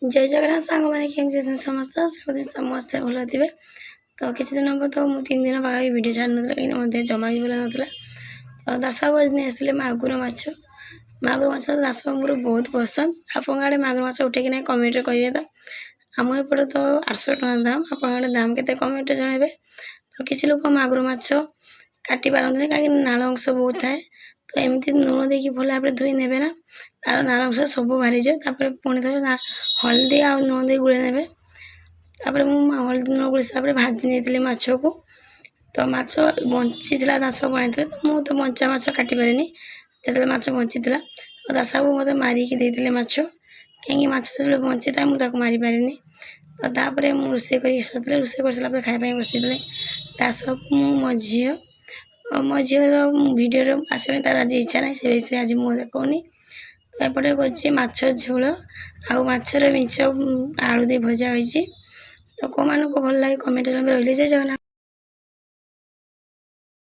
ଜୟ ଜଗନ୍ନାଥ ସାଙ୍ଗମାନେ, କେମିତି ଅଛନ୍ତି ସମସ୍ତେ? ଆଶା କରୁଛି ସମସ୍ତେ ଭଲ ଥିବେ। ତ କିଛି ଦିନ ହେବ ତ ମୁଁ 3 ଦିନ ପାଖାପାଖି ଭିଡ଼ିଓ ଛାଡ଼ିନଥିଲି, କାହିଁକିନା ମୋ ଦେହ ଜମା ବି ଭଲ ନଥିଲା। ତ ଦାସବାବୁ ଆଜି ନେଇ ଆସିଥିଲେ ମାଗୁର ମାଛ। ମାଗୁର ମାଛ ତ ଦାସବାବୁଙ୍କର ବହୁତ ପସନ୍ଦ। ଆପଣଙ୍କ ଆଡ଼େ ମାଗୁର ମାଛ ଉଠେଇକି ନାହିଁ, କମେଣ୍ଟରେ କହିବେ। ତ ଆମ ଏପଟେ ତ 800 ଟଙ୍କା ଦାମ। ଆପଣଙ୍କ ଆଡ଼େ ଦାମ କେତେ, କମେଣ୍ଟରେ ଜଣାଇବେ। ତ କିଛି ଲୋକ ମାଗୁର ମାଛ କାଟି ପାରନ୍ତିନି, କାହିଁକି ନାଳ ଅଂଶ ବହୁତ ଥାଏ। ତ ଏମିତି ଲୁଣ ଦେଇକି ଭଲ ଭାବରେ ଧୋଇ ନେବେ ନା, ତାର ନାଳ ଅଂଶ ସବୁ ବାହାରିଯିବ। ତାପରେ ପୁଣି ଥରେ ହଳଦୀ ଆଉ ଲୁଣ ଦେଇ ଗୋଳେଇ ନେବେ। ତାପରେ ମୁଁ ହଳଦୀ ଲୁଣ ଗୋଳେଇ ସାରିଲା ପରେ ଭାଜି ନେଇଥିଲି ମାଛକୁ। ତ ମାଛ ବଞ୍ଚିଥିଲା, ଦାସ ବଣାଇଥିଲେ। ତ ମୁଁ ତ ବଞ୍ଚା ମାଛ କାଟିପାରେନି। ଯେତେବେଳେ ମାଛ ବଞ୍ଚିଥିଲା, ତ ଦାସବାବୁ ମୋତେ ମାରିକି ଦେଇଥିଲେ ମାଛ, କାହିଁକି ମାଛ ଯେତେବେଳେ ବଞ୍ଚିଥାଏ, ମୁଁ ତାକୁ ମାରିପାରେନି। ତ ତାପରେ ମୁଁ ରୋଷେଇ କରିକି ସାରିଥିଲି। ରୋଷେଇ କରିସାରିଲା ପରେ ଖାଇବା ପାଇଁ ବସିଥିଲେ ଦାସବାବୁ, ମୁଁ, ମୋ ଝିଅ। ମୋ ଝିଅର ଭିଡ଼ିଓରେ ଆସିବା ପାଇଁ ତାର ଆଜି ଇଚ୍ଛା ନାହିଁ। ସେ ସେ ଆଜି ମୁଁ ଦେଖାଉନି। ତ ଏପଟେ କରିଛି ମାଛ ଝୋଳ ଆଉ ମାଛର ମିଞ୍ଚ ଆଳୁ ଦେଇ ଭଜା ହୋଇଛି। ତ କେଉଁମାନଙ୍କୁ ଭଲ ଲାଗେ, କମେଣ୍ଟରେ ରହିଲେ। ଜୟ ଜଗନ୍ନାଥ।